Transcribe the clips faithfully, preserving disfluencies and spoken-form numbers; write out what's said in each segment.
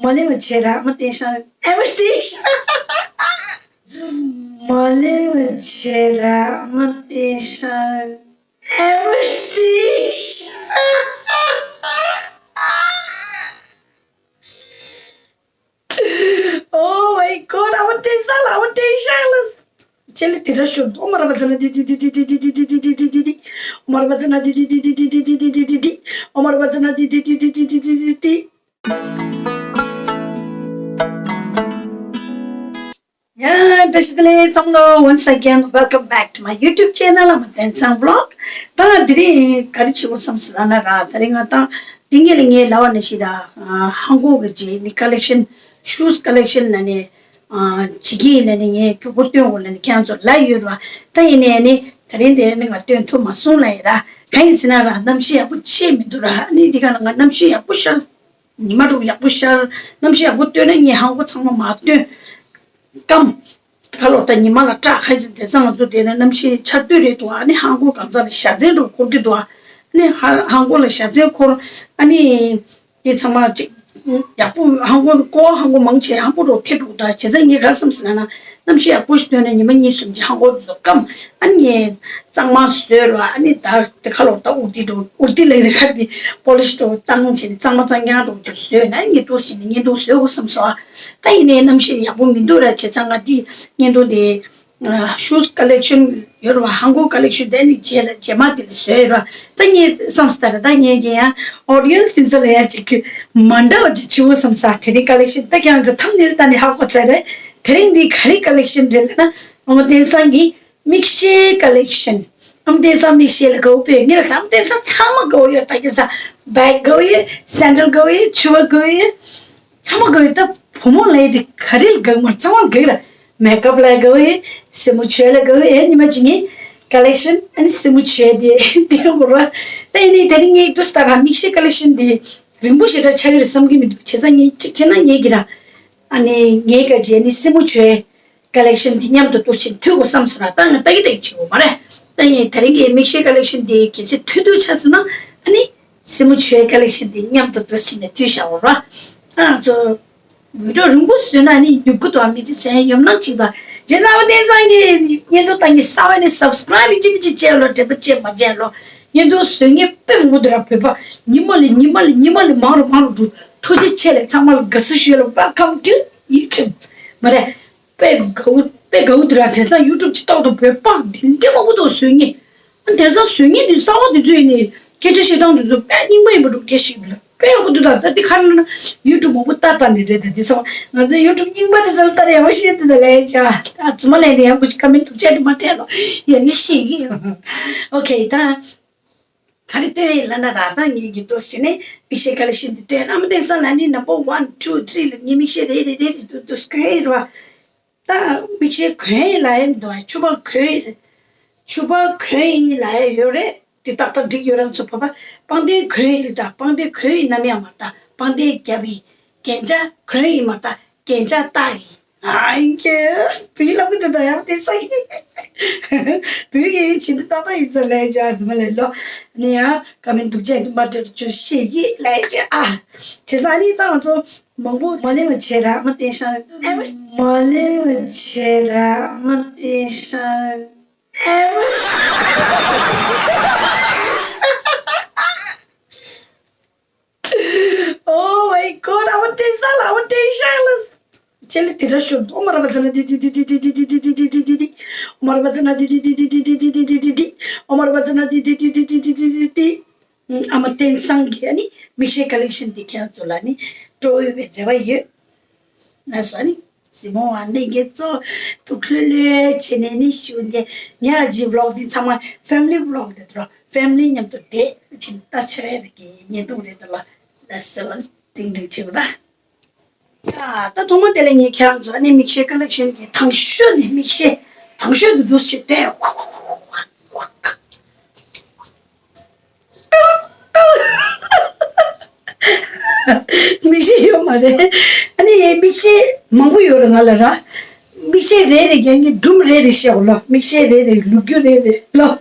མ་ལེན་པ་བྱས་ར་མ་བསྟན་ཤག་ཨེ་མ་བསྟན་ཤག་མ་ལེན་པ་བྱས་ར་མ་བསྟན་ཤག་ཨེ་མ་བསྟན་ཤག Oh my god, I want this, I want this, Charles. ཆེ་ལེ་དེ་འདྲ་ཤོད། ཨོ་མ་ར་བ་ཛ་ན་དི་དི་དི་ཨོ་མ་ར་བ་ཛ་ན་དི་དི་དི་ཨོ་མ་ར་བ་ཛ་ན་དི་དི་དི། ཡ། བཀྲ་ཤིས་བདེ་ལེགས་ཚང་མ་ལོ། Once again, welcome back to my YouTube channel. I'm Tensang Vlog. ད་དེ་རིང་ག་རེ་བྱེད་དགོས་བསམ་སོང་ལབ་ན་ར། དེ་རིང་ང་ད་ལིང་ངེ་ལིང་ངེ་ལབ་པ་ནང་བཞིན་ད་ཧང་གོ་གི་ཇི་ནི་collection, shoes collection ལ་ནི་བྱེད་ཀྱི་ཡིན་ལབ་ནི་ངས་མགྱོགས་པོ་སྟོན་དགོས་ལབ་ནི་ཁྱེད་ཚོ་ལབ་ཡོད་ར། ད་ཡིན་ནའི་ནི་དེ་རིང་དེ་ནི་ང་སྟོན་ཐུབ་མ་སོང་ལབ་ཡིན་ར། གང་ཡིན་ཟེར་ན་ར་གནམ་གཤིས་ཡག་པོ་ཅིག་མི་འདུག་ར། ནི་འདི་ག་ལ་ང་གནམ་གཤིས་ཡག་པོ་ཤར། ཉི་མ་དྲུག་ཡག་པོ་ཤར། གནམ་གཤིས་ཡག་པོ་སྟོན་ན་ངས་ཧང་གོ་ཚང་མ་མ་སྟོན། སྐམ། ཁ་ལོ་ད་ཉི་མ་ལ་སྐྲག་ཁ་ཟིན་དེ་ཚང་ང་ཚོ་དེ་ནས་གནམ་གཤིས་ཆར་དུས་རེད་འདུག་ཨ་ནི་ཧང་གོ་གང་ཚ་ལ་ཞ་ཚན་འགྲོ་འཁོར་གྱི་འདུག་ཨ་ནི་ཧ་ཧང་གོ་ལ་ཞ་ཚན་འཁོར། ཨ་ནི་དེ་ཚང་མ་ཅིག་ཡག་པོ་ཧང་གོ་ཀོ་ཧང་གོ་མང་ཆེ་ཧང་པོ་འགྲོ་ཐེ་འགྲོ་ད་བྱས་ཙང་ངས་ག་བསམ་ཟིན་ན་ན་གནམ་གཤིས་ཡག་པོ་ཞིག་སྟོན་ན་ཉི་མ་གཉིས་གསུམ་ཅིག་ཧང་གོ་དེ་ཚོ་སྐམ། ཨ་ནི་ངས་གཙང་མ་བཟོས་ར། ཨ་ནི་ད་དེ་ཁ་ལོ་ད་འུར་དི་འགྲོ་འུར་དི་ལ་རེ་ཁ་དི་པོ་ལི་ཤི་འགྲོ་བཏང་བྱས་ནས་གཙང་མ་གཙང་རྐྱང་འགྲོ་ཅིག་བཟོས་ན་ཨ་ནི་ངས་འདུག་ཟིན་ནས་བརྙན་ཐུང་བཟོས་དགོས་བསམ་སོང་ཨ། ད་ཡིན་ནའི་གནམ་གཤིས་ཡག་པོ་མི་འདུག་ར། བྱས་ཙང་ང་དེ་བརྙན་ཐུང་དེ་shoes collection ཡོད་ར་བ། ཧང་གོ་collection དེ་ནི་རྗེས་ལ་རྗེས་མ་དེ་ལ་བཟོས་ཡོད་ར། ད་ངས་བསམ་སྟ་ར་ད་ངས་ཀྱི་ཡང་audience དེ་ཚོ་ལ་ཡང་ཅིག་གི་མ་འདྲ་བ་ཅིག་བྱེད་འོ་བསམ་ས། དེ་རིང་collection ད་ཀྱང་ཚ་ཐམ་ནེལ་ད་ནི་ཧ་གོ་ཚར་རེད། དེ་རིང་འདི་ག་རེ་collection རེད་ལབ་ན་ཨོ་མ་བསྟན་སང་གི་མིག་ཤེལ་collection། ཨམ་བསྟན་སང་མིག་ཤེལ་ལ་དགའ་བོ་དཔེ་ངེད་ལ་བསམ་བསྟན་སང་ཚང་མ་དགའ་བོ་ཡོད། ད་ཀྱང་ས་bag དགའ་བོ་ཡོད། sandal དགའ་བོ་ཡོད། ཕྱུ་པ་དགའ་བོ་ཡོད། ཚང་མ་དགའ་བོ་ཡོད། ད་བུ་མོ་ལ་ཡི་དེ་ག་རེ་ལ་དགའ་མོ་ཚང་མ་དགའ་ར། makeup ལ་དགའ་བོ་ཡོད། སེན་མོ་བྱས་ལ་དགའ་བོ་ཡོད། ཉི་མ་གཅིག་ངས་collection ཨ་ནི་སེན་མོ་བྱས་དེ་དེ་ཡོང་དགོས་ར། ད་ཡིན་ནའི་དེ་རིང་ངས་དུས་ལྟར་ར་མིག་ཤེལ་collection དེ་རིང་པོ་ཞེ་དྲག་ཆགས་ཀྱི་རེད་བསམ་གྱི་མི་འདུག་བྱས་ཙང་ངས་གཅིག་བྱས་ན་ངས་ཀྱི་ར། ཨ་ནི་ངས་ག་བྱས་ནི་སེན་མོ་བྱས། collection དེ་མཉམ་དུ་འདུ་ཞིང་མཐུད་དགོས་བསམ་སོང་ན་ད་ང་ལྟ་གི་ལྟ་གི་བྱེད་དགོས་མ་རེད། ད་ངས་དེ་རིང་གི་མིག་ཤེལ་collection དེ་གལ་སྲིད་མཐུད་འདུག་ཆགས་སོང་ན་ཨ་ནི་སེན་མོ་བྱས་collection དེ་མཉམ་དུ་འདུ་ཞིང་ནས་མཐུད་བཞག་འོ་ར། ཨ་ང་ཚོ་video རིང་པོ་བཟོས་ན་ནི་ཡོད་གི་འདུག་མི་དེ་ཟན་ཡོད་ནང་ཅིག་དང་རྗེས་ཚ་བ་བསྟན་སང་གི་བརྙན་ཐུང་ལྟ་གི་གསར་བ་ནི་subscribe ཅི་མི་ཅི་བྱས་ལོ། དྲན་པ་བྱས་མ་བྱས་ལོ། བརྙན་ཐུང་བཟོ་མཁན་དཔེ་མང་པོ་འདུག་ར། བོད་པ་ཉི་མ་ལས་ཉི་མ་ལས་ཉི་མ་ལས་མང་རུ་མང་རུ་འགྲོ། ཐུགས་རྗེ་ཆེ་ལེ། ཚང་མ་ལ་དགའ་བསུ་ཞུ་ལོ། Welcome to YouTube མ་རེད། དཔེ་དགའ་བོ་དཔེ་དགའ་བོ་འདུག་ར། དེང་སང་YouTube ཅིག་ལྟ་དུས་བོད་པ་འདི་འདྲ་མང་པོ་འདུག་བཟོ་མཁན། ཨ་དེང་སང་བཟོ་མཁན་འདི་གསར་བ་འདི་ཚོ་ཡིན་ནི་སྐད་ཆ་བཤད་སྟངས་འདི་ཚོ་དཔེ་རྙིང་པ་ཡིན་པ་འདུག་སྐད་ཤེས་འདུག་དཔེ་ཡག་པོ་འདུག་ད་ད་འདི་ཁ་ནང་ན་YouTube མང་པོ་ལྟ་ལྟ་ནི་རེད། ད་འདི་ཚོ་ང་ཚོ་YouTube རྙིང་པ་འདི་ཚོ་ལྟ་ཡག་པོ་ཤེས་འདུག་ད་ལས་ཅག་ད་རྫུན་མ་ལས་ནི་ཡག་པོ་ཅིག་ཀ་མེན་སྡུག་ཅག་འདི་མ་སྤྲད་ལོ། ཡ་ངས་ཤེས་ཀྱི་ཡོད། Okay ད། ག་རེ་སྟོན་ཡིན་ལབ་ན་ར། ད་ངས་ཀྱི་འདུག་སེ་བྱས་ནས་མིག་ཤེལ་collection འདི་སྟོན། ཨ་མ་བསྟན་སང་ལ་ནི་number one two three ལ་ངས་མིག་ཤེལ་རེ་རེ་རེ་རེ་འདུག་འདུག་གོན་ཡིན་ར། ད་མིག་ཤེལ་གོན་ཡིན་ལབ་ཡིན་འདུག་ཕྱུ་པ་གོན་ཡིན། ཕྱུ་པ་གོན་ཡིན་ལབ་ཡ་ཡོད་རེད། དེ་ཏག་ཏག་འགྲིག་ཡོད་རང་ཚོ་བོད་པ། པང་གདན་གོན་ཡིན་ལབ་ད་པང་གདན་གོན་ཡིན་ནམ་ཡང་མ་ད་པང་གདན་རྒྱབ་ཡིན། རྒྱན་ཆ་གོན་ཡིན་མ་ད་རྒྱན་ཆ་བཏགས་ཡིན། ཨ་ཡིན་གྱི། བུའི་ལབ་གི་འདུག་ད་ཡང་དེ་ས་ཡིན། བུའི་གི་ཡིན་ཕྱིན་འདི་ཏག་ཏག་ཡིན་ས་ལས་ཅག་རྫུན་མ་ལས་ལོ། ནི་ཡང་ཀ་མེན་སྡུག་ཅག་གི་མ་སྤྲད་ཅོ་ཤེས་ཀྱི་ལས་ཅག་ཨ། བྱས་ཙང་ནི་ད་ང་ཚོ་མང་པོ་མ་ལེན་པ་བྱས་ར་མ་བསྟན་ཤག་མ་ལེན་པ་བྱས་ར་མ་བསྟན་ཤག Oh my god, I want this, I want this, Charles. ཆེ་ལེ་དེ་འདྲ་ཤོད། ཨོ་མ་ར་བ་ཙ་ན་དི་དི་དི། ཨོ་མ་ར་བ་ཙ་ན་དི་དི་དི། ཨ་མ་བསྟན་སང་གི་ཨ་ནི་མིག་ཤེལ་collection དེ་ཁྱེད་ཚོ་ལ་ནི་སྤྲོ་བའི་རེ་བ་ཡོད། ལགས་སོ། ཨ་ནི་གཟིགས་མོ་བ་འདི་གི་གཙོ་ཐུགས་ལྷོད་ལྷོད་བྱས་ནས་ནི་ཞུ་འདི་ཉག་གི་vlog འདི་ཚང་མ་family vlog རེད་དོ། family མཉམ་དུ་བསྡད་ཕྱིན་ལྟ་ཆེ་བའི་གི་བརྙན་ཐུང་རེད་དོ་ལ། ལགས་སོ། ཏིང་ཏིང་བྱེད་དགོས་ན། ད་ཐོག་མ་དེ་ལ་ངས་ཁྱེད་རང་ཚོ་ཨ་ནི་མིག་ཤེལ་collection གི་དང་ཤོས་ནི་མིག་ཤེལ་དང་ཤོས་དུ་འདུག་ཅིག་སྟོན། མིག་ཤེལ་ཡོད་མ་རེད། ཨ་ནི་མིག་ཤེལ་མང་པོ་ཡོད་རེད་ང་ལ་ར། མིག་ཤེལ་རེ་རེ་རྒྱན་གྱི་སྒྲོམ་རེ་རེ་བཤད་འོ་ལོ། མིག་ཤེལ་རེ་རེ་ལུག་རྒྱུ་རེ་རེ་ལོ།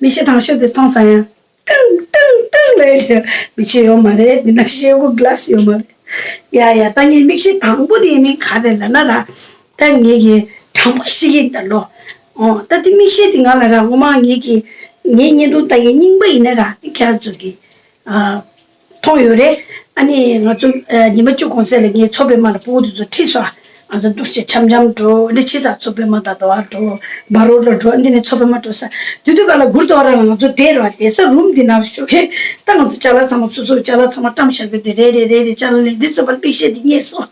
མིག་ཤེལ་དང་ཤོས་དེ་མཐོང་ས་ཡང་ཀྲང་ཀྲང་ཀྲང་ལས་བྱས། མིག་ཤེལ་ཡོད་མ་རེད། འདི་ན་ཤེལ་སྒོ་glass ཡོད་མ་རེད། ཡ་ཡ། ད་ངའི་མིག་ཤེལ་དང་པོ་དེ་ནི་ག་རེ་ལབ་ན་ར། ད་ངེད་ཀྱི་དྲང་པོ་ཞིག་ཡིན་ད་ལོ། ཨོ། ད་དེ་མིག་ཤེལ་དེ་ང་ལ་ར་ངོ་མ་ངེད་ཀྱི་ངའི་བརྙན་ཐུང་ལྟ་མཁན་རྙིང་པ་ཡིན་ན་ར་ཁྱེད་རང་ཚོ་གི་ཨ། མཐོང་ཡོད་རེད། ཨ་ནི་ང་ཚོ་ཨ། ཉི་མ་བཅུ་གོང་ཚད་ལ་ངའི་མཚོ་པདྨ་ལ་སྤུ་གུ་དེ་ཚོ་ཁྲིད་སོང་། ང་ཚོ་འདུག་སེ་འཆམ་འཆམ་འགྲོ་འདི་ཕྱི་ས་མཚོ་པདྨ་ད་དོ་ཨ་འགྲོ། བ་རོ་ལ་འགྲོ། འདི་ནས་མཚོ་པདྨ་འགྲོ་ས། དུས་དུས་ག་ལ་གུར་དོ་ར་ང་ཚོ་བསྡད་ར་བསྡད་ས་རུམ་འདི་ནང་ཤོག་གེ། ད་ང་ཚོ་ཅ་ལག་ཚང་མ་སོ་སོ་ཅ་ལག་ཚང་མ་བཀྲམ་བཞག་གི་དེ་རེད་རེད་རེད་རེད། ཅ་ལག་ལས་འདི་ཚོ་པར་མིག་ཤེལ་འདི་རྙེད་སོང་།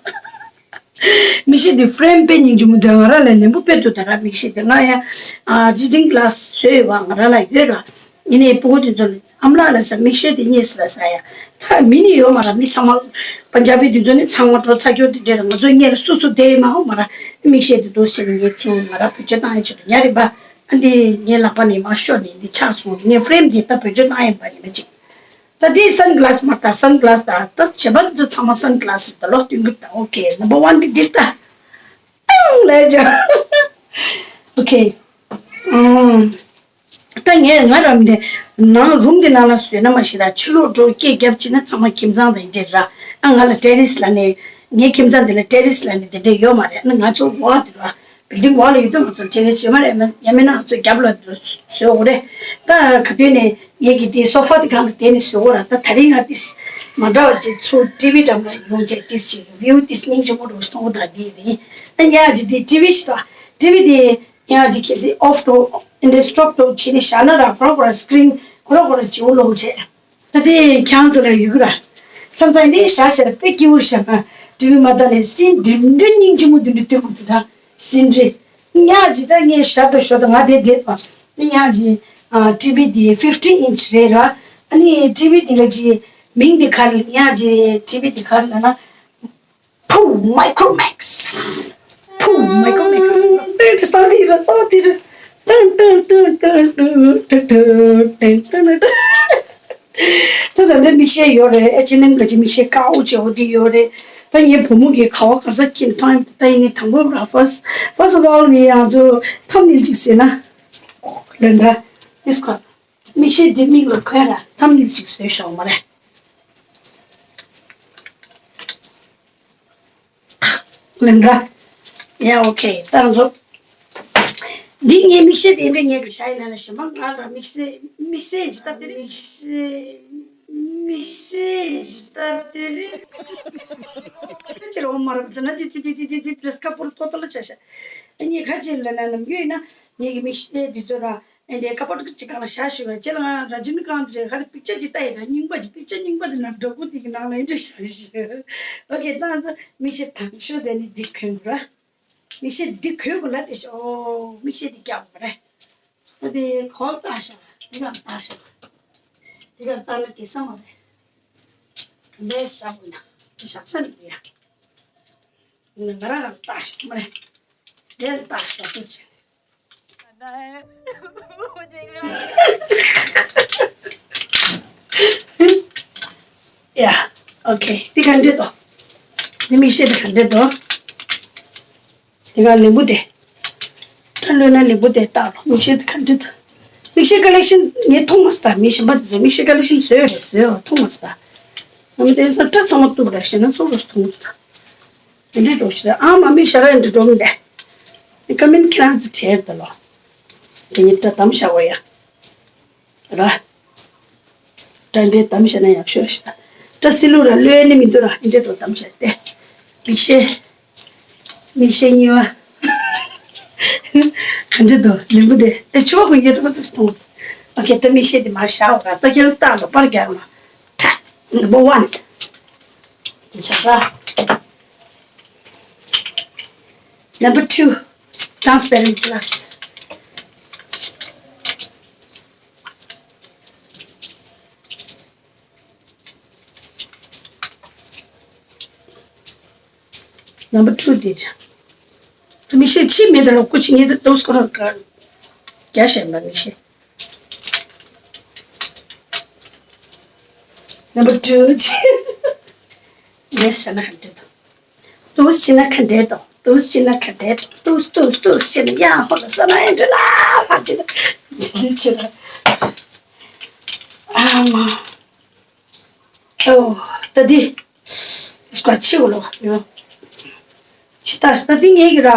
མིག་ཤེལ་འདི་ཕྲེམ་དཔེ་སྙིང་རྗེ་མོ་འདུག་ང་རང་ལ་ལན་པོ་དཔེ་འདུག་ད་ར་མིག་ཤེལ་འདི་ང་ཡང་ཨ། རི་ཌིང་གི་ལ་སི་བཟོས་ཡོད་པ་ང་རང་ལ་ཡོད་ར། ཡིན་ནའི་སྤུ་གུ་དེ་ཚོ་ཨ་མ་ལགས་ལ་ཟེར་མིག་ཤེལ་དེ་རྙེད་སོང་ལ་ཟེར་ཡ། ད་མི་ནི་ཡོད་མ་ར། མི་ཚང་མ་པན་ཇ་བི་དེ་ཚོ་ནི་ཚང་མ་འགྲོ་ཚ་སྐྱོ་དེ་འདྲ་ར། ང་ཚོ་སྔོན་ལ་སུ་སུ་བསྡད་མ་ཡོང་མ་ར། མིག་ཤེལ་དེ་འདུག་ཟེར་ནས་ངས་ཚུར་ང་ར་བེད་སྤྱོད་བཏང་ཡ་ཆེད་དུ་ཉར་རེད་པ། ཨ་འདི་ངའི་ལག་པ་ནས་མར་ཤོར་ནས་འདི་ཆག་སོང་། ངས་ཕྲེམ་དེ་ད་བེད་སྤྱོད་བཏང་ཡིན་པ་ཡིན་ན་ཅིག་ད་དེ་སན་གི་ལ་སི་མ་རེད། ད་སན་གི་ལ་སི་ད་ད་བྱེད་པ་འདི་ཚང་མ་སན་གི་ལ་སི་ད་ལོག་སྟོན་གི་ད། ཨོ་ཀེ། ནམ་བར་ཝན་དེ་འདིར་ད། ཨང་ལས་ཇ། ཨོ་ཀེ། ཨང་། ད་ངས་ང་རང་དེ་ནང་རུམ་དེ་ནང་ལ་བཟོས་ན་མ་ཤེས་ད། ཕྱི་ལོགས་འགྲོ་སྐད་རྒྱབ་ཕྱིན་ན་ཚང་མ་ཁྱིམ་ཚང་དང་འདྲེས་ར། ཨ་ང་ལ་ཏེ་རེ་སི་ལབ་ནས་ངའི་ཁྱིམ་ཚང་དེ་ལ་ཏེ་རེ་སི་ལབ་ནས་དེ་འདྲས་ཡོད་མ་རེད། ཨ་ནི་ང་ཚོ་འོག་དེ་ར་བིལ་ཌིང་འོག་ལ་ཡོད་དུས་ང་ཚོ་ཏེ་རེ་སི་ཡོད་མ་རེད། ཡང་མིན་ན་ང་ཚོ་རྒྱབ་ལ་བཟོས་འོ་རེད། ད་ག་དུས་ནས་ངེད་ཀྱི་དེ་སོ་ཕ་དེ་སྒང་ལ་བསྡད་ནས་བཟོས་འོ་ར། ད་དེ་རིང་ང་དེ་མ་འདྲ་བ་ཅིག་ཚུར་ཊི་ཝི་འགྲམ་ལ་ཡོང་བྱས་དེ་ཅིག་བིའུ་དེ་སྙིང་རྗེ་མོ་འདྲ་བོ་ཞིག་མཐོང་གི། ད་དེ་དེ་ཨ་ཉག་ཅིག་དེ་ཊི་ཝི་ཞིག་ད་ཊི་ཝི་དེ་ཉག་ཅིག་གལ་སྲིད་ཨོཕ་འགྲོ་ཨེ་འདྲ་སི་ཊོབ་འགྲོ་བྱས་ནས་བཞག་ན་ར་ཁོ་ར་ཁོ་ར་སི་ཀི་རིན་ཁོ་ར་ཁོ་ར་བརྗེ་བོ་ལོག་བྱས། ད་དེ་ཁྱེད་རང་ཚོ་ལ་ཡོད་གི་ར། མཚམས་མཚམས་འདི་བཞག་བཞག་ལ་དཔེ་སྐྱིད་པོ་བཞག་ན་ཊི་ཝི་མ་ལྟ་ནས་སིན་བདུན་འདྲ་སྙིང་རྗེ་མོ་བདུན་འདྲ་སྟོན་དགོས་འདུག་ད་སིན་རེ་ཉག་ཅིག་ད་ངས་ཞར་དུ་ཞོར་དུ་ང་དེ་བསྡད་པ་ཉག་ཅིག་ཨ། ཊི་ཝི་དེ་ཕིཕ་ཊི་ཨིན་ཆི་རེད་ར། ཨ་ནི་ཊི་ཝི་དེ་ལ་ཅིག་མིང་དེ་ག་རེ་ལབ། ཉག་ཅིག་ཊི་ཝི་དེ་ག་རེ་ལབ་ན། ཕུ་མའི་ཀྲོ་མེག་སི། ཕུ་མའི་ཀྲོ་མེག་སི། ཏན་ཏན་སའུ་དི་རི། སའུ་དི་རི། ཏན་ཏན་ཏན་ཏན་ཏན་ཏན་ཏན་ཏན། ད་ད་ལྟ་མིག་ཤེལ་ཡོད་རེད། ཨེཆ་ཨེན་ཨེམ་གི་མིག་ཤེལ་དཀར་པོ་བྱས་པ་འདི་ཡོད་རེད། ད་ངའི་བུ་མོ་གིས་ག་བ་ག་ས་ཁྱེར་བཏང་ཡོད། ད་ཡིན་ནའི་དང་པོ་ར་first, first of all ངས་ང་ཚོ་ཐམ་ནེལ་ཅིག་བཟོས་ན་ལན་འདྲ། མིག་ཤེལ་འདི་མིག་ལ་གོན་ར་ཐམ་ནེལ་ཅིག་བཟོས་ཤོག་མ་རེད། ལན་འདྲ། ཡ་ཨོ་ཁེ། ད་ང་ཚོ་འདི་ངའི་མིག་ཤེལ་དེ་འདྲ་ངས་ག་ཤ་ཡིན་ན་ལ་ཞེ་མ་ང་ལ་མིག་སེ་མིག་སེ་ཇི་ལྟ་དེ་རེད། མིག་སེ་མིག་སེ་ཇི་ལྟ་དེ་རེད། ཁ་ཅིག་ལ་འོ་མ་རབ་ཙི་ན་དེ་དེ་དེ་དེ་དེ་དེ་སྐ་པོར་ཏོ་ཏོ་ལ་ཆ་ཤ། ངས་ཁ་ཅིག་ལ་ན་ནམ་རྒྱུན་ཡིན་ན་ངེད་ཀྱི་མིག་ཤེལ་འདི་ཚོ་ར། ཨེ་འདྲའི་ཀ་པོར་ཅིག་སྒང་ལ་བཞག་ཞུ་བ་ཅེ་ལ་ང་ར་ཇིན་ཀང་དེ་ཧ་རི་པིག་ཅར་ཅིག་ལྟ་ཡི་ར། རྙིང་པ་ཅིག་པིག་ཅར་རྙིང་པ་དེ་ནང་འདྲ་པོ་དེ་གི་ནང་ལ་ཨེ་འདྲ་བཞག་ཞུ། ཨོ་ཁེ། ད་ང་ཚོ་མིག་ཤེལ་དང་ཤོས་དེ་ནི་འདི་གོན་དགོས་ར། མིག་ཤེལ་འདི་གོན་དགོས་ལ་དེ་ཤོ་མིག་ཤེལ་འདི་རྒྱག་དགོས་རེད། ད་དེ་གོ་ལྟ་ཤ་འདི་ག་ལྟ་ཤ་འདི་ག་ལྟ་ན་དེ་ས་མ་རེད། འདི་ཤ་དགོས་ན་དེ་ཤ་ས་མི་འདུག་ཡ། ང་ར་ག་ལྟ་ཤ་མ་རེད། འདི་ལྟ་ཤ་དུ་ཆེ། ཡ། ཨོ་ཁེ། འདི་ག་འདྲ་འདུག་འདི་མིག་ཤེལ་འདི་ག་འདྲ་འདུག་འདི་ག་ལེགས་པོ་དེ། ད་ལོས་ན་ལེགས་པོ་དེ་བཏགས་ལོ། མིག་ཤེལ་འདི་ག་འདྲ་འདུག་མིག་ཤེལ་ཀ་ལེག་ཤན་ངས་མཐོང་མ་སོང་། ད་མི་གཞན་པ་དེ་ཚོ་མིག་ཤེལ་ཀ་ལེག་ཤན་བཟོས་རེད། བཟོས་པ་མཐོང་མ་སོང་། ད་ང་མི་དེ་ཚོ་སྐྲ་ཚང་མ་གཏུབ་རེད། ཞེ་ན་ཚོགས་རུ་མཐོང་མ་སོང་། དེ་འདྲའི་འགྲོ་ཞིག་རེད། ཨ་མ་མི་ཞར་ར་འདྲི་འགྲོ་མི་འདྲ། ཨི་ཀ་མིན་ཁྱེད་རང་ཚོ་བྲལ་འདུག་ལོ། དེ་ཉིད་སྐྲ་དམ་བཞག་པ་ཡ། ར། སྐྲ་འདྲའི་དམ་བཞག་ན་ཡག་ཤོས་ཤིག་ད། སྐྲ་སི་ལུ་ར་ལོས་ནི་མི་འདུག་ར། འདི་འདྲའི་འགྲོ་དམ་བཞག་སྟེ། མིག་ཤེལ། མིག་ཤེལ་གཉིས་པ། ག་འདྲ་འདུག་ལེན་པོ་དེ། ཨེ་ཆུ་བ་ཁོན་གྱི་ར་བ་ཙུག་གཏོང་། ཨོ་ཁེ། ད་མིག་ཤེལ་དེ་མར་བཞག་པ་ད་ཁྱེད་རང་སྟག་ལ་པར་རྒྱག་ལ། ཁྲ། Number one. Number two, transparent glass. Number two དེ། མིག་ཤེལ་ཕྱི་མེད་དུ་ལོག་སྐུ་ཕྱི་ཉིད་དུ་ཏོག་སྐོར་ག་རྒྱ་ཞེན་པ་མིག་ཤེལ། Number two ཅི། ལས་བྱས་ན་ག་འདྲ་འདུག་ཏུས་ཅི་ན་ག་འདྲ་འདུག་ཏུས་ཅི་ན་ག་འདྲ་འདུག་ཏུས་ཏུས་ཏུས་ཅི་ན་ཡང་ཧོ་ལ་ས་ན་ཨེ་འདྲ་ལ་ལ་ཅི་ན་ཅི་ན་ཅི་ན། ཨ་མ། ཨོ། ད་འདི། སྐ་ཆེ་བ་ལོ་ཡོ། ཕྱི་ལྟ་ཞིག་ད་འདི་ངེད་ཀྱི་ར།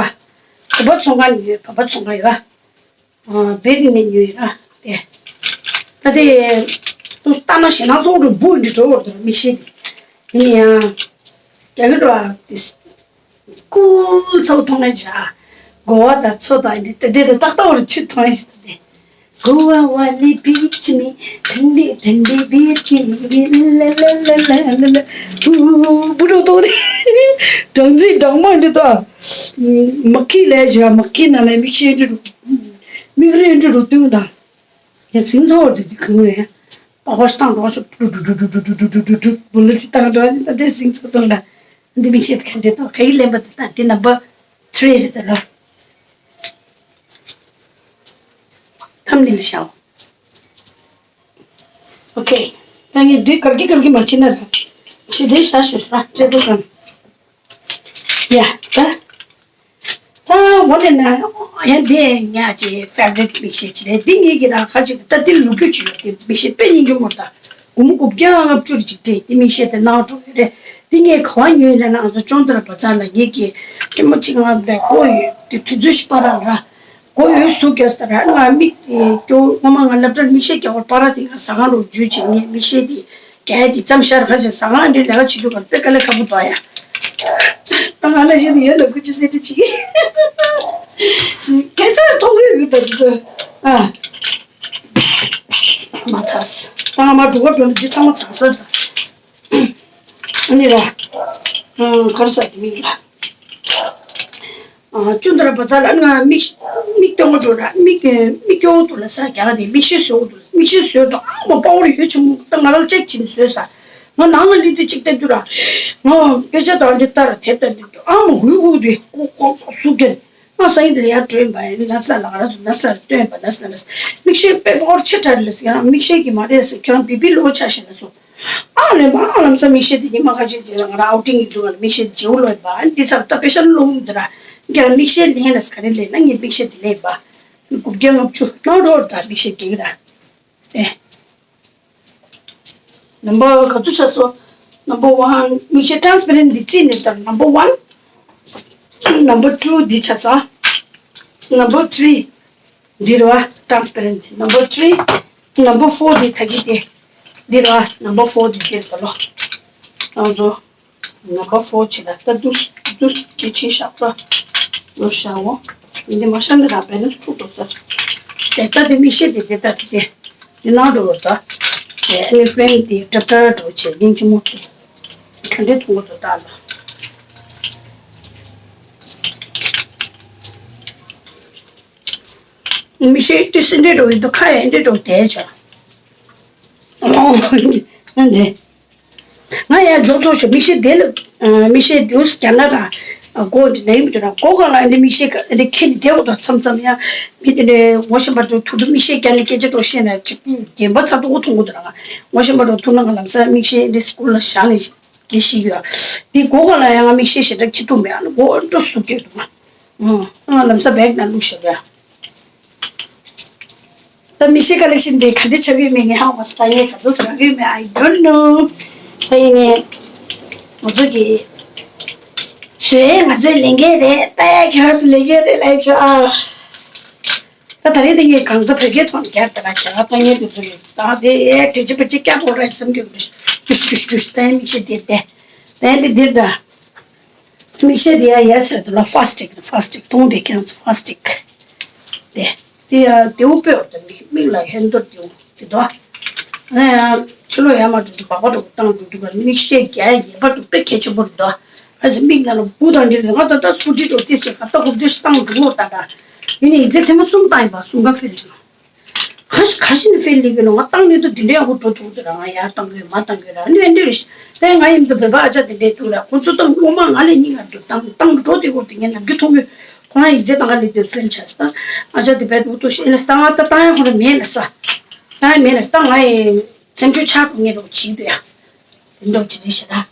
བོད་པ་ཚོང་ཁང་ནས་ཉོས། བོད་པ་ཚོང་ཁང་ཡོད་ར། བེ་རི་ནས་ཉོས་ཡོད་ར། དེ་ད་དེ་ཏུ་ལྟ་ན་ཞེ་ན་ཚོང་འགྲོ་འབུ་འདི་འགྲོ་བར་འདུག་མི་ཤེས་དེ། ཡིན་ཡང་རྒྱ་གི་འགྲོ་བ་དེ་ཀུལ་ཚོ་མཐོང་ལེ་བྱ། གོ་བ་དང་ཚོ་དང་འདི་དེ་དེ་དེ་ཏག་ཏག་བར་ཆུ་མཐོང་ལེ་ཞིག་ད་དེ། གོ་བ་བ་ལི་བི་ཆི་མི་ཐན་ལི་ཐན་ལི་བི་ཐི་མི་ལ་ལ་ལ་ལ་ལ་ལ། བུ་བུ་འགྲོ་དོ་དེ། སྦྲང་རྩི་སྦྲང་མ་འདི་དང་། མ་ཁི་ལས་བྱ་མ་ཁི་ན་ལས་མིག་ཤེལ་འདྲི་རུ། མིག་རིལ་འདྲི་རུ་བཏུང་དང་། ཡ་ཟིང་ཚ་བར་དུ་དེ་ཁུང་ནས། པགས་པ་བཏང་འགྲོ་ཤོག་ཏུ་ཏུ་ཏུ་ཏུ་ཏུ་ཏུ་ཏུ་ཏུ་ཏུ་ཏུ་ཏུ་བུ་ལ་ཅི་བཏང་འགྲོ་ཨ་ནི་ད་དེ་ཟིང་ཚ་བཏང་ལ། འདི་མིག་ཤེལ་ག་འདྲེ་ཏོ་ག་གི་ལེན་པ་དེ་ད་དེ་ནམ་བར་ཐི་རི་རེད་ད་ལོ། ཐམ་ནེལ་ཤའོ། ཨོ་ཁེ། ད་ངས་འདི་གར་གི་གར་གི་མ་བྱེད་ན་ད། ཞི་བདེ་ཤ་ཤོད་ཤོད་ར་ཅེ་པོ་གམ། ཡ་ད། ད་འོ་ལེ་ན། ཡ་འདི་ངའི་ཅི་ཕེ་ཝ་རིཊ་མིག་ཤེལ་ཅིག་རེད། འདི་ངེད་ཀྱི་ར་ཁ་ཅིག་ད་འདི་ལུག་རྒྱུ་ཅིག་ཡོད་དེ་མིག་ཤེལ་དཔེ་སྙིང་རྗེ་མོ་ད། སྒོར་མོ་དགུ་བརྒྱ་ལྔ་བཅུ་རེ་ཅིག་སྤྲད་དེ་མིག་ཤེལ་དེ་ནང་འགྲོ་གི་རེད། འདི་ངས་ག་བ་ཉོས་ལབ་ན་ང་ཚོ་ཅོང་ཏ་ར་བ་ཛར་ལ་ངེད་ཀྱི་ཀྲི་མོ་གཅིག་ང་ལ་གོ་ཡོད་དེ་དུས་ཚོད་ཤི་པ་ར་ར། གོ་ཡོད་སུ་སྐྱོ་ས་ར་ང་མིག་དེ་སྐྱོ་ངོ་མ་ང་སློབ་གྲྭར་མིག་ཤེལ་རྒྱག་པར་པ་ར་དེ་ང་ཟ་ཁང་ལོག་འཇུས་བྱས་ངས་མིག་ཤེལ་དེ་རྒྱག་ཡ་དེ་མཚམས་ཤར་ཁ་ཅིག་ཟ་ཁང་འདི་ལས་ཀ་བྱེད་དུས་ཀར་དཔེ་དཀའ་ལས་ཁག་པོ་འདུག་ཡ། ད་ང་ལ་ཤེས་དེ་ཡོད་ལ་ཁུ་ཅི་སེ་དེ་ཅིག་ག་ཚོད་མཐོང་གི་ཡོད་ད་དེ་ཚོ་ཨ། མ་ཚར་ད་ང་མ་འགྲོ་བ་འགྲོ་ནི་འདི་ཚང་མ་ཚང་ས་ད། ཨ་ནི་ར། ཨ་ག་རེ་ཟ་དེ་མིན་ལ། ཨ་ཅོང་ཏ་ར་བ་ཛར་ལ་ང་མིག་མིག་སྟོན་ག་འགྲོ་ར་མིག་མིག་སྐྱོ་བོ་འདུག་ལ་ས་རྒྱག་དེ་མིག་ཤེལ་བཟོ་འདུག་མིག་ཤེལ་བཟོས་འདུག་ཨ་མ་པ་ཝར་ཡོད་ཆུང་མོ་ད་ང་རང་ཅེག་བྱིན་བཟོས་ས། ང་ནང་ལ་སླེབས་དུས་གཅིག་ལྟ་དུས་ར། ང་དཔེ་ཆ་དང་འདི་ལྟར་དེབ་དང་འདི་ཨ་མ་འུ་འུ་དུས་ཀོག་ཀོག་ཀོག་སུ་སྐྱེར། ང་སང་ཉིན་དེ་ལ་ཡར་བྲོས་པ་ཡིན་ན་ས་ལ་ང་རང་ཚོ་ན་ས་ལ་སྟོན་པ་ན་ས་ལ་མིག་ཤེལ་དཔེ་ཀོར་ཆེ་དྲགས་ལ་ཟེར་ཡང་མིག་ཤེལ་གྱི་མ་རེད་ཟེར་ཁྱོད་རང་བི་བི་ལོ་ཆ་ཤེས་ན་སོ། ཨང་ལེན་པ་ཨང་ལམ་སང་མིག་ཤེལ་དེ་ཉི་མ་ཁ་ཤས་རྗེས་ལ་ང་རང་ཨའུ་ཊིང་གི་འགྲོ་བ་ལ་མིག་ཤེལ་བརྗེ་བོ་ལོས་པ་འདི་ས་ད་པེ་ཤ་ལོ་འདི་ར་འགྱ་ར་མིག་ཤེལ་ལེན་ལ་ས་ག་རེ་ལེན་ན་ངས་མིག་ཤེལ་དེ་ལེན་པ་དགུ་བརྒྱ་ལྔ་བཅུ་ནང་འགྲོ་ད་མིག་ཤེལ་རྒྱག་ར་ཨེ། ནམ་བར་ག་ཚོད་ཆགས་སོང་། ནམ་བར་ཝན་མིག་ཤེལ་ཊ་རན་སི་པེ་རེན་ཊི་འདི་རྩིས་ནས་དང་ནམ་བར་ཝན། ནམ་བར་ཊུ་འདི་ཆགས་སོང་། ནམ་བར་ཐི་རི་འདི་རེད་བ་ཊ་རན་སི་པེ་རེན་ཊི། ནམ་བར་ཐི་རི། ནམ་བར་ཕོར་འདི་ད་གི་དེ་འདི་རེད་བ། ནམ་བར་ཕོར་འདི་འདི་རེད་ད་ལོ། ང་ཚོ་ནམ་བར་ཕོར་ཆེ་ལ་ད་དུ་དུ་ཅི་ཆེ་ཤག་ད་ལོ་ཤ་འོ། འདི་མ་ཤ་ནི་ར་བས་ནི་འཁྲུག་འགྲོ་ས་རེད། དེ་ལྟ་དེ་མིག་ཤེལ་དེ་དེ་ལྟ་དེ་དེ་དེ་ནང་འགྲོ་བ་ད། དེ་ཨ་ནི་ཧྥེན་དེ་ཏྲ་ཏྲ་འགྲོ་བྱེད་ཡིན་ཅི་མོ་དེ་ག་འདྲའི་ཐུང་གོ་འདུག་ད་ལ། མིག་ཤེལ་དེ་སེ་འདྲའི་འགྲོ་ཡིན་དུ་ཁ་ཡ་འདྲའི་འགྲོ་དེ་ཆ། ཨོ་འདི། ང་ཡང་འཇོག་ཚོགས་ཤིག་མིག་ཤེལ་དེ་ལ། མིག་ཤེལ་དེ་རྒྱ་ནག་དང་སྒོ་འདི་ནས་མི་འདུག་ན་སྒོ་གང་ལ་འདི་མིག་ཤེལ་ག་འདི་ཁྱེར་ནས་བསྡད་དགོས་དོ་མཚམས་མཚམས་ཡང་མི་དེ་ནས་ངོ་ཤེས་པ་འགྲོ་ཐུག་ཐུག་མིག་ཤེལ་རྒྱ་ནས་སྐད་ཆ་འགྲོ་ཤེས་ན་ཅིག་རྒན་པ་ཚ་ཐུག་གོ་མཐོང་གོ་འདུག་ན་ང་ངོ་ཤེས་པ་འགྲོ་ཐུག་ན་ང་ལམ་སང་མིག་ཤེལ་འདི་སྐུ་ལ་བཞག་ནས་དེ་ཤི་ཡོད། འདི་སྒོ་གང་ལ་ཡང་ང་མིག་ཤེལ་ཞེ་དྲག་ཁྱེར་ཐུབ་མེད་ཨ་ནི་སྒོ་འགྲོ་སུ་སྐྱོད་འདུག་ང་ང་ལམ་སང་བེག་ནང་བླུགས་ཤོག་ཡ། ད་མིག་ཤེལ་ཀ་ལེག་ཤན་དེ་ག་འདྲ་ཆགས་ཡོད་མེད་ངས་ཧ་མ་སི་ད་ངས་ག་ཚོད་བཟོ་གི་ཡོད་མེད། I don't know། ད་ཡིན་ནས་ང་ཚོ་གི་བཟོས་ང་ཚོའི་ལས་འགན་རེད། ལྟ་ཡ་ཁྱོད་ཚོ་ལས་འགན་རེད་ལབ་ཆོག་ཨ། ད་ད་རེས་དེ་ངས་གང་ཚ་བོད་སྐད་ཐོག་རྒྱབ་ད་ག་བྱ་བ་ལྟ་ངན་དེ་ཚོ་རེད། ད་དེ་ཨེ་དྲི་ཆ་པ་ཅིག་སྐྱ་པོ་ར་བསམ་གྱི་རེད། ཀྱུ་ཀྱུ་ཀྱུ་ད་མིག་ཤེལ་དེ་དེ་ད་དེ་འདིར་ད། མིག་ཤེལ་དེ་ཡ་ཡ་ཟེར་དུ་ལ་ཕ་སི་ཊིག་ཕ་སི་ཊིག་མཐོང་དེ་ཁྱེད་ཚོ་ཕ་སི་ཊིག་དེ་དེ་ཡ་དེའུ་དཔེ་འོ་དེ་མིག་མིག་ལ་ཧན་དོར་དེའུ་དེ་དོ། ང་ཡང་ཕྱི་ལོགས་ཡར་མར་འགྲོ་དུས་སྦག་སྦག་འགྲོ་བཏང་འགྲོ་དུས་ག་མིག་ཤེལ་རྒྱག་ཡ་ངེས་པར་དུ་དཔེ་གལ་ཆེན་པོ་རེད་དོ། ཨ་ཙི་མིག་ནང་ལ་འབུ་དང་འདྲེས་ནས་ང་ད་ལྟ་སུ་ཁྲི་འགྲོ་ཏི་སེ་ག་ལྟ་གོ་བདེ་ཞིག་བཏང་འགྲོ་ལོ་ད་ད། ཡིན་ནའི་ཡིག་ཚད་ཐེངས་མ་གསུམ་བཏང་ཡིན་པ་གསུམ་ཀ་ཕེལ་རེད། ཁ་ཁ་ཤི་ནི་ཕེལ་ལི་གི་ནོ་ང་བཏང་ནི་དུ་དེ་འདྲའི་ཡག་པོ་འགྲོ་ཐུབ་དུ་ར་ང་ཡར་བཏང་གི་མ་བཏང་གི་ར་ནི་འདི་རེད། ད་ང་ཡིན་དུ་བོད་པ་ཨ་ཅག་དེ་འདྲའི་འདུག་ར་ཁོ་ཚོ་བཏང་སྔོན་མ་ང་ལས་སྙིང་ང་འདུག་བཏང་བཏང་འགྲོ་དེ་གོ་དེ་ངས་ནམ་རྒྱུན་མཐོང་གི་ཁོ་རང་ཡིག་ཚད་བཏང་ག་ལི་དུ་ཕེལ་ཆགས་སི་ད་ཨ་ཅག་དེ་བས་འདུག་ཏུ་ཤེས་ལ་སི་ད་ང་ད་བཏང་ཡ་ཁོ་ར་མེད་ལ་སི་བ་བཏང་ཡ་མེད་ལ་སི་ད་ང་ཡི་སེམས་ཤུགས་ཆག་འགྲོ་ངེས་འགྲོ་བྱེད་འདུག་ཡ་དེ་འགྲོ་བྱེད་རེད་ཤི་ར།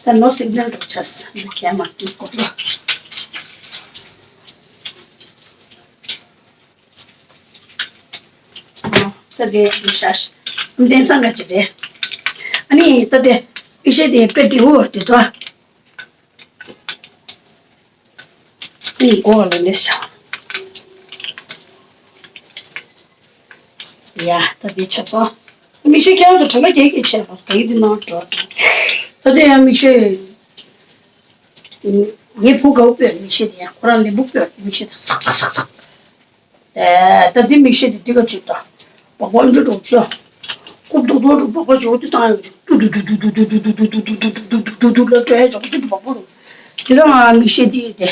ད་ནོ་སིག་ནལ་འགྲོ་ཆགས་འདི་གས་མ་དུས་སྐོར་ལ། ད་དེ་འདི་ཤ་ཤ་འདན་སང་ག་ཅི་རེད། ཨ་ནི་ད་དེ་མིག་ཤེལ་དེ་དཔེ་བདེ་བོ་དེ་དོ། ཨ་ནི་མགོ་ལ་ལེ་ཤ། ཡ་ད་དེ་ཆགས་སོང་། མིག་ཤེལ་ཁྱེད་རང་ཚོ་གྲངས་ཀ་བརྒྱད་ཀྱི་ཆད་པ་ག་ཡི་དེ་ནང་འགྲོ། ད་དེ་ཡང་མིག་ཤེལ། ངའི་བུ་དགའ་བོ་སྤོས་མིག་ཤེལ་དེ་ཡང་ཁོ་རང་ལེན་པོ་སྤོས་མིག་ཤེལ་དེ་ཚག་ཚག་ཚག་ཚག་ཨེ་ད་འདི་མིག་ཤེལ་དེ་འདི་ག་ཅིག་ད། སྦག་སྦག་འདྲ་འགྲོ་ཆོག་སྐུབ་རྡོག་རྡོག་འགྲོ་སྦག་སྦག་ཅོག་འདི་བཏང་ཡོད་ཅིག་ཏུ་ཏུ་ཏུ་ཏུ་ཏུ་ཏུ་ཏུ་ཏུ་ཏུ་ཏུ་ཏུ་ཏུ་ཏུ་ཏུ་ཏུ་ལ་སྤྲད་ཆོག་འདི་འདྲ་སྦག་སྦག་རུ། དེ་ད་ང་མིག་ཤེལ་དེ་དེ།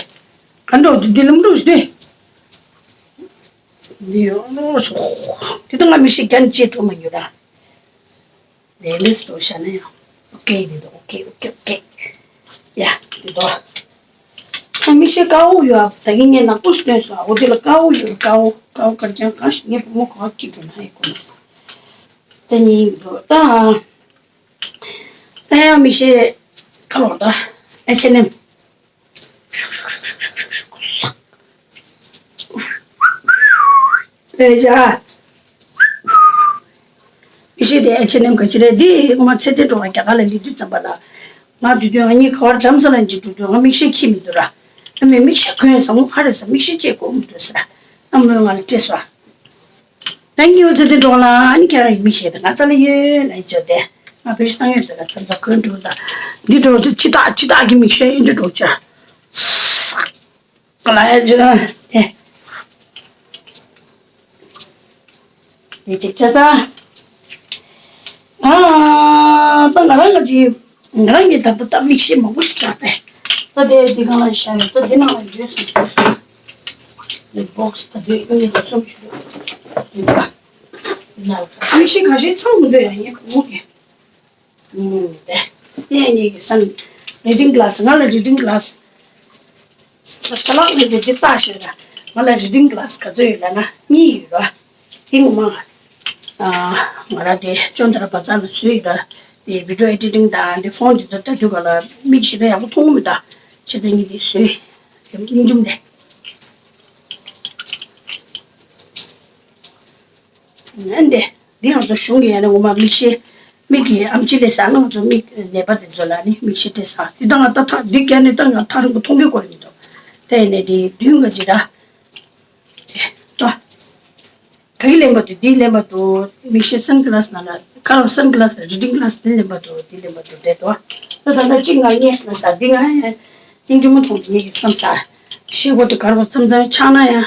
ག་འགྲོ་འདི་འདི་ལམ་འགྲོ་ཞིག་དེ། འདི་ཡོང་ལོ་ཞོག་དེ་ད་ང་མིག་ཤེལ་རྒྱ་ནི་ཅེས་འགྲོ་མ་ཡོད་ར། ལས་མེད་སྤྲོ་བཞག་ན་ཡང་། ཨོ་ཀེ་ཡིན་འདུག་ཨོ་ཀེ་ཨོ་ཀེ་ཨོ་ཀེ་ཡ། འདི་འདུག་ཨ་མིག་ཤེལ་དཀར་པོ་ཡོད་ཨ། ད་གིན་ངས་ནག་པོ་ཞིག་སྟོན་སོང་ཨ། འོ་དེ་ལ་དཀར་པོ་ཡོད། དཀར་པོ་དཀར་པོ་གར་ཀྱང་གང་ཞིག་ངའི་བུ་མོ་ག་བ་སྐྱིད་འགྲོ་ན་ཡི་གོ་ན་ས། ད་ནི་འདུག་ད། ད་ཡང་མིག་ཤེལ་ཁ་ལོག་ད། ཨེཆ་ཨེན་ཨེམ། ཨེ་ཡ། མིག་ཤེལ་དེ་ཨེ་ཆེ་ནེམ་ག་ཅི་རེད། འདི་ངོ་མ་ཚེ་བརྟན་སྒྲོལ་མ་རྒྱ་གར་ལ་སླེབས་དུས་ཙམ་པ་ལ། ང་དུས་དུས་ང་གཉིས་ག་བར་རྡ་རམ་ས་ལ་འཇིགས་འགྲོ་དུས་ང་མིག་ཤེལ་འཁྱེར་མི་འདུག་ར། ཨ་མས་མིག་ཤེལ་གོན་བཟང་མོ་ཧ་རེ་ས་མིག་ཤེལ་ཅེས་གོ་མི་འདུག་ཟེར། ཨ་མོས་ང་ལ་སྤྲད་སོང་། ད་ངའི་བུ་ཚེ་བརྟན་སྒྲོལ་མ་ལགས། ཨ་ནི་ཁྱེད་རང་གི་མིག་ཤེལ་དེ་ང་རྩ་ལ་ཡོད་ལ་ཡིན་ཆོག་དེ། ང་བེད་སྤྱོད་བཏང་ཡོད་དེ་ལ་མཚམས་མཚམས་གོན་འགྲོ་ད། འདི་འགྲོ་དེ་སྤྱི་རྟགས་སྤྱི་རྟགས་ཀྱི་མིག་ཤེལ་ཡིན་འདྲ་འགྲོ་ཆ། ལ་ཡ་ཇི་ལ་དེ། དེ་ཅིག་ཆ་ས། ད་ད་ང་རང་ང་ཅི་ང་རང་གི་ད་ད་ད་མིག་ཤེལ་མང་པོ་ཞིག་བཞག་པས། ད་དེ་འདི་གང་ལ་བཞག་ཡོད། ད་འདི་ནང་ལ་ཡོད་སུ་ཡོད་སུ། འདི་བོག་སི་ད་འདི་གཉིས་དང་གསུམ་ཞིག་འདུག་འདི་ད་འདི་ན་མིག་ཤེལ་ཁ་ཤས་ཚང་མི་འདུག་ཡ། ངས་གོང་གི་ཨུམ། དེ་ངེད་ཀྱི་སམ། རི་ཌིང་གི་ལཱ་སི། ང་ལ་རི་ཌིང་གི་ལཱ་སི། ཁ་ལག་ལས་དེ་དེ་ལྟ་ཤེས་ར། ང་ལ་རི་ཌིང་གི་ལཱ་སི་ག་ཚོད་ཡོད་ལབ་ན་གཉིས་ཡོད་ར། དེ་ངོ་མ། ང་ར་དེ་ཅོན་ཏ་ར་བ་ཛར་ལ་བཟོས་ཡོད་ར། དེ་བི་ཌིའོ་ཨེ་ཌི་ཊིང་དང་དེ་ཕོན་དེ་ཚོ་ལྟ་དུས་ག་ལ་མིག་ཞེ་དྲག་ཡག་པོ་མཐོང་གི་མི་འདུག་ཕྱི་ཟླ་གཉིས་དེ་བཟོས། དེ་སྙིང་རྗེ་མོ་རེད། ཨ་འདི། འདི་ང་ཚོ་གཞུང་གི་ཡང་ན་ངོ་མ་མིག་ཤེལ། མིག་གི་ཨམ་ཆི་ལས་ཟ་ན་ང་ཚོ་མིག་ནད་པ་དེ་ཚོ་ལ་ནི་མིག་ཤེལ་སྤྲད་ས། འདི་ད་ང་ད་ཐག་འདི་བརྒྱབ་ནས་ད་ང་ཐག་རིང་པོ་མཐོང་གི་གོ་རེ་མི་འདུག་དེ་ནས་འདི་མདུན་ག་ཅི་ར། དེ་ད། ག་གི་ལེན་པ་འདུག་འདི་ལེན་པ་འདུག་མིག་ཤེལ་སན་གི་ལཱ་སི་ནང་ལ་ཁ་ལ་སན་གི་ལཱ་སི་རི་ཌིང་གི་ལཱ་སི་འདི་ལེན་པ་འདུག་འདི་ལེན་པ་འདུག་དེ་ད། ད་ད་ད་གཅིག་ང་ཉེས་ན་ས་འདི་ང་ཡང་སྙིང་རྗེ་མོ་མཐོང་ངེད་ཀྱི་བསམ་ས། ཤེལ་སྒོ་དེ་དཀར་པོ་མཚམས་མཚམས་ཆགས་ན་ཡང་།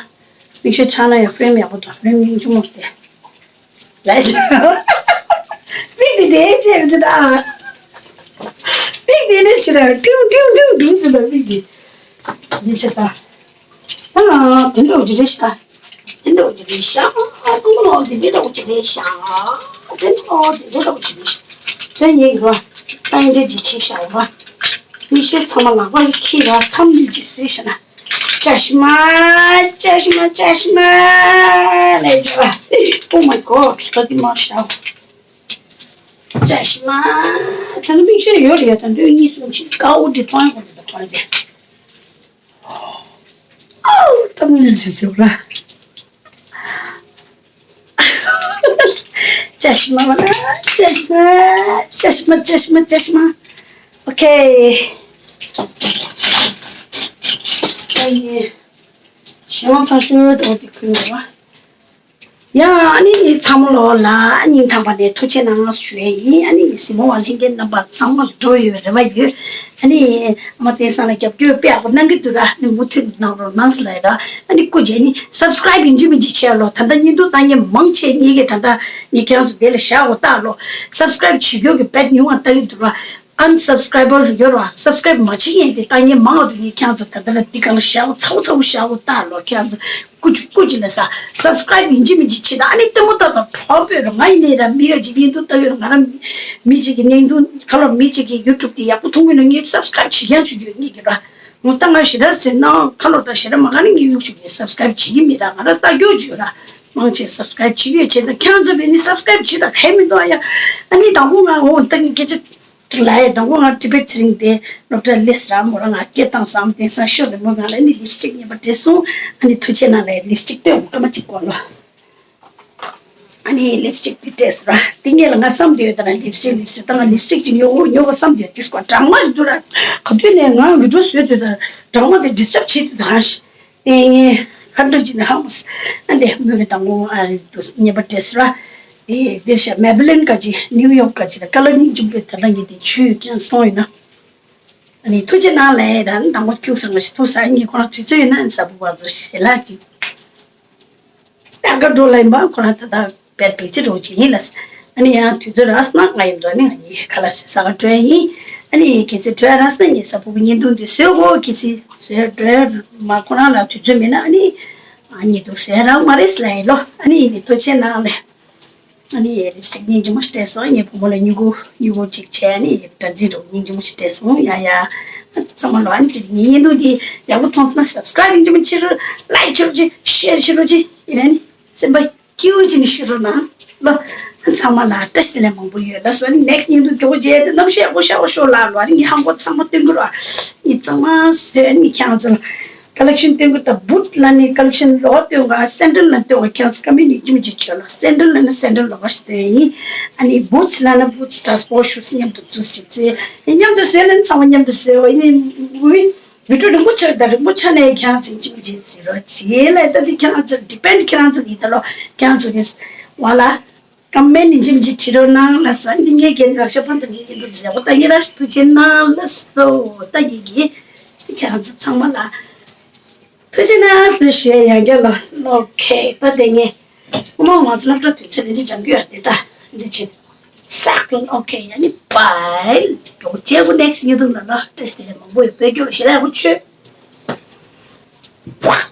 མིག་ཤེལ་ཆགས་ན་ཡང་ཧྥེམ་ཡག་པོ་དང་ཧྥེམ་སྙིང་རྗེ་མོ་དེ། ལས། མིག་དེ་དེ་བྱས་མི་འདུག་ད། མིག་དེ་ནས་ཕྱིར་ཀྲིའུ་ཀྲིའུ་ཀྲིའུ་འགྲུབ་འདུག་ད་མིག་དེ། འདི་བྱས་ད། ཨ། དེ་འདྲ་བོ་ཅིག་རེད་ཤག་དེ་འདྲ་བོ་ཅིག་རེད་ཤག་ཨ་ཙི་མོ་དེ་འདྲ་བོ་ཅིག་རེད་ཤག་ཨ་ཙི་མོ་དེ་འདྲ་བོ་ཅིག་རེད་ཤག་དེ་ཡིན་རོ། ད་ཡིན་འདྲ་ཅིག་བྱས་ཤག་རོ། མིག་ཤེལ་ཚང་མ་ལག་པ་ལ་འཁྱེར་ར་ཐམ་ལི་ཅིག་བཟོས་ཤག་ན། ཅ་ཤི་མ། ཅ་ཤི་མ། ཅ་ཤི་མ། ལས་འགྲོ། Oh my God. ད་དེ་མར་བཞག་ཅ་ཤི་མ། ད་ནི་མིག་ཤེལ་ཡོད་རེད་ཡ། ད་འདོད་གཉིས་གསུམ་ཕྱིན་དཀར་པོ་འདི་མཐོང་ཡ་གོ་འདི་ད་མཐོང་ཡ་དེ། ཨའུ། གཏམ་ལ་ཅི་ཟེར་བ། ཅ་ཤི་མ་མ་ན། ཅ་ཤི་མ། ཅ་ཤི་མ། ཅ་ཤི་མ། ཅ་ཤི་མ། ཨོ་ཁེ། ཨ་ཡེ། ཞེ་མ་ཚ་ཤོས་འགྲོ་འདི་ཁུལ་བ། ཡ། ཨ་ནི་ཚང་མ་ལོ་ལ་སྙིང་ཐག་པ་ནས་ཐུགས་རྗེ་གནང་ཞུ་ཡས་ཡིན། ཨ་ནི་གཟིགས་མོ་བ་ལྷན་རྒྱས་རྣམ་པ་ཚང་མ་ལ་འགྲོ་ཡོད་རེ་བ་ཡོད། ཨ་ནི་ཨ་མ་བསྟན་སང་ལ་རྒྱབ་སྐྱོར་དཔེ་ཡག་པོ་གནང་གི་འདུག་ར། ཨ་ནི་མུ་མཐུད་གནང་རོགས་གནང་ཟེར་ལབ་ཡ་ར། ཨ་ནི་སྐུ་མཁྱེན་ནི་སབ་སི་ཀ་རེབ་ཡིན་གཅིག་མིན་གཅིག་བྱས་ལོ། ད་ལྟ་བརྙན་ཐུང་བཏང་མཁན་མང་ཆེ་ངེད་ཀྱི་ད་ལྟ་ངས་ཁྱེད་རང་ཚོ་དེ་ལ་བཞག་གོ་ལྟ་ལོ། སབ་སི་ཀ་རེབ་བྱེད་རྒྱུ་གི་བེད་ཉུང་བ་ལྟ་གི་འདུག་ར། ཨན་སབ་སི་ཀ་རེབ་ཡོད་ར། སབ་སི་ཀ་རེབ་མ་བྱེད་མཁན་དེ་ལྟ་མཁན་མང་བ་འདུག་ངས་ཁྱེད་རང་ཚོ་ད་ལྟ་ལ་འདི་གང་ལ་བཞག་གོ་ཚ་བོ་ཚ་བོ་བཞག་གོ་ལྟ་ལོ། ཁྱེད་རང་ཚོ་སྐུ་མཁྱེན་སྐུ་མཁྱེན་ལ་ས་སབ་སི་ཀ་རེབ་ཡིན་གཅིག་མིན་གཅིག་བྱེད་ད། ཨ་ནི་ལྟད་མོ་ལྟ་དང་གྲོགས་པོ་ར། ང་ཡིན་ནའི་ར་མི་ཡོད་ཅིག་བརྙན་ཐུང་ལྟ་ཡོད་ར། ང་ར་མི་གཅིག་གི་བརྙན་ཐུང་ཁ་ལོ་མི་གཅིག་གི་ཡུ་ཊུབ་དེ་ཡག་པོ་མཐོང་གི་ན་ངས་སབ་སི་ཀ་རེབ་བྱེད་རྐྱང་བྱེད་རྒྱུ་ངེད་ཀྱི་ར། ངོ་ད་ང་ཞེ་དྲག་ཟེར་ན་ཁ་ལོ་ད་ཞེ་དྲག་མ་ག་ནི་ངས་གཡུག་ཞུ་གི་སབ་སི་ཀ་རེབ་བྱེད་ཀྱི་མི་ར། ང་ར་ལྟ་རྒྱུ་བྱོས་ར། མང་ཆེ་སབ་སི་ཀ་རེབ་བྱེད་ཀྱི་ཡོད། བྱས་ཙང་ཁྱེད་རང་ཚོ་བས་ནི་སབ་སི་ཀ་རེབ་བྱེད་དང་གལ་མི་འདུག་ཨ་ཡ། ཨ་ནི་དང་པོ་ང་འོ་ད་ངས་སྐད་ཆ་ཅིག་ལ་ཡ། དང་པོ་ང་ཊི་བེཊ་ཚེ་རིང་དེ་སློབ་གྲྭ་སླེབས་ས་ར་མོ་རང་ང་སྐད་བཏང་སོང་། དེང་སང་ཤོག་ལེ་མོ་ང་ལ་ནི་ལིབ་སི་ཊིག་ངན་པ་བྲིས་སོང་། ཨ་ནི་ཐུགས་རྗེ་གནང་ལ་ཡ། ལིབ་སི་ཊིག་སྟོན་སྐར་མ་གཅིག་སྐོར་ལོ། ཨ་ནི་ལིབ་སི་ཊིག་དེ་སྤྲས་སོང་ར། དེ་ངས་ལ་ང་བསམ་དུས་ཡོད་ད་ར། ལིབ་སི་ཊིག་ལིབ་སི་ཊིག་ད་ང་ལིབ་སི་ཊིག་ཅིག་ཉོ་ཉོ་བ་བསམ་དུས་ཡོད། དེ་སྐོར་གྲང་མ་ཞིག་འདུག་ར། ག་དུས་ནས་ང་བི་ཌིའོ་བཟོས་དུས་ད་གྲང་མ་དེ་ཌིས་ཊབ་བྱེད་དུས་ད་གང་ཞིག་དེ་ངས་ཁ་འདྲ་ཅིག་ནས་ཧང་མོ་སི། ཨ་འདི་མོས་གི་དང་པོ་ཨ་རེད་འདུག་ཉེས་པ་སྤྲས་སོང་ར། དེ་དེར་ཤ་མེ་བྷི་ལིན་ག་ཅིག་ནིའུ་ཡོག་ག་ཅིག་ལ་ཀ་ལར་གཉིས་འཇུག་པའི་ད་ལྟ་ངས་དེ་ཆུ་ཀྱང་སོང་ཡིན་ན། ཨ་ནི་ཐུགས་རྗེ་གནང་ལས་རང་དང་པོ་ཁྱུག་ཟེར་མ་ཞིག་ཐུག་ས་ངས་ཁོ་རང་དུས་ཚོད་ཡོད་ན་ཨ་ནི་གཟའ་ཕུར་བུ་བ་ཚོ་ཞལ་ལག་ཅིག་ད་ག་འགྲོ་ལ་ཡིན་པ་ཁོ་རང་ད་ལྟ་བེད་བེད་ཚེ་འགྲོ་ཅིག་ཡིན་ལ། ཨ་ནི་ཡང་དུས་ཚོད་རག་སོང་ན་ང་ཡིན་འགྲོ་ནི་ང་གཉིས་ཁ་ལ་ཞིག་ཟ་ག་འགྲོ་ཡ་ཡིན། ཨ་ནི་གལ་སྲིད་འགྲོ་ཡ་རག་སོང་ན་ངས་གཟའ་ཕུར་བུ་བརྙན་ཐུང་འདི་བཟོས་གོ་གལ་སྲིད་བཟོས་འགྲོ་ཡ་མ་ཁོ་རང་ལ་དུས་ཚོད་མེད་ན་ཨ་ནི་ཨ་ཉིད་དུ་བཟོས་ཡ་རག་མ་རེད་ལ་ཡིན་ལོ། ཨ་ནི་ཡིན་ནི་ཐུགས་རྗེ་གནང་ལས། ཨ་ནི་ལིབ་སི་ཊིག་སྙིང་རྗེ་མོ་སྤྲད་སོང་། ངའི་བུ་མོ་ལ་མྱུ་གུ་མྱུ་གུ་གཅིག་བྱས། ཨ་ནི་སྒྲ་འཛིན་རུ་སྙིང་རྗེ་མོ་ཞིག་སྤྲད་སོང་། ཡ་ཡ། ཚང་མ་ལོ་ཨ་ནི་ངའི་བརྙན་ཐུང་འདི་ཡག་པོ་མཐོང་སོང་ན་སབ་སི་ཀ་རེབ་སྙིང་རྗེ་མོ་བྱེད་རོགས། ལའིཀ་བྱེད་རོགས་གྱིས། ཤེར་བྱེད་རོགས་གྱིས། ཡིན་ན་ནི་སེམས་པ་སྐྱིད་པོ་བྱས་ནས་བཞུགས་རོགས་གནང་ལོ། ཨ་ཚང་མ་ལ་བཀྲ་ཤིས་བདེ་ལེགས་མང་པོ་ཡོད་ལ་སོ། ཨ་ནི་ནེག་སི་ཊི་བརྙན་ཐུང་མགྱོགས་པོ་མཇལ་ཏེ་གནམ་གཤིས་ཡག་པོ་ཤར་བ་ཤོག་ལ་ལོ། ཨ་ནི་ངའི་ཧང་གོ་ཚང་མ་སྟོན་གི་རོགས། ཨ་ནི་ཚང་མ་བཟོས། ཨ་ནི་ཁྱེད་རང་ཚོ་ལ་ཀ་ལེག་ཤན་སྟོན་གི་ད་བུཊ་ལ་ནི་ཀ་ལེག་ཤན་ལོག་སྟོན་ག་སེན་ཌལ་ལ་སྟོན་ག་ཁྱེད་རང་ཚོ་ཀ་མེན་ཊི་ནས་ཅི་མི་ཅི་བྱོས་ལ། སེན་ཌལ་ལ་ནི་སེན་ཌལ་ལོག་ཞིག་སྟོན་ཡིན། ཨ་ནི་བུཊ་ལ་ནི་བུཊ་ད་སྤོ་ཤུ་སྙམ་དུ་འཛུགས་ཅིག་ཚེ་ཡིན་མཉམ་དུ་བཟོས་ལ་ནི་ཚང་མ་མཉམ་དུ་བཟོས་བ་ཡིན། ནི་བི་ཌིའོ་རིང་པོ་ཆགས་ད་རིང་པོ་ཆགས་ནས་ཁྱེད་རང་ཚོ་ཅི་མི་ཅི་ཟེར་རོགས་བྱེད་ལ། ད་དེ་ཁྱེད་རང་ཚོ་ཌི་པེན་ཌི་ཁྱེད་རང་ཚོ་ཡིན་ད་ལོ། ཁྱེད་རང་ཚོ་གི་བ་ལ། ཀ་མེན་ཊི་ནས་ཅི་མི་ཅི་བྲིས་རོགས་གནང་ལ་སོ། འདི་ངས་རྒན་རག་ཤ་པན་དང་ངས་རྒན་དུ་མཛད་པ་ལྟ་ངེས་ར་ཐུགས་རྗེ་གནང་ལ་སོ། ལྟ་ངེས་ཀྱི་ཁྱེད་རང་ཚོ་ཚང་མ་ལ་ཐུགས་རྗེ་གནང་ཟེར་ཞུ་ཡ་ཡང་རྒན་ལ། ཨོ་ཁེ། ད་དེ་ངས་ཨོ་མ་ང་ཚོ་སློབ་གྲྭ་དུས་ཚོད་ལས་འདི་འཇམ་རྒྱུ་ཡ་དེ་ད་འདི་ཆེ་སག་པིན། ཨོ་ཁེ། ཡ་ནི་བའི་ལོ་རྗེས་གུ་ནེག་སི་ཊི་ཉིན་དུ་ལ་ལ་བཀྲ་ཤིས་བདེ་ལེགས་མང་པོ་ཡོད། བོད་སྐྱོར་ལ་ཞེ་ལ་ཡག་པོ་བྱོས།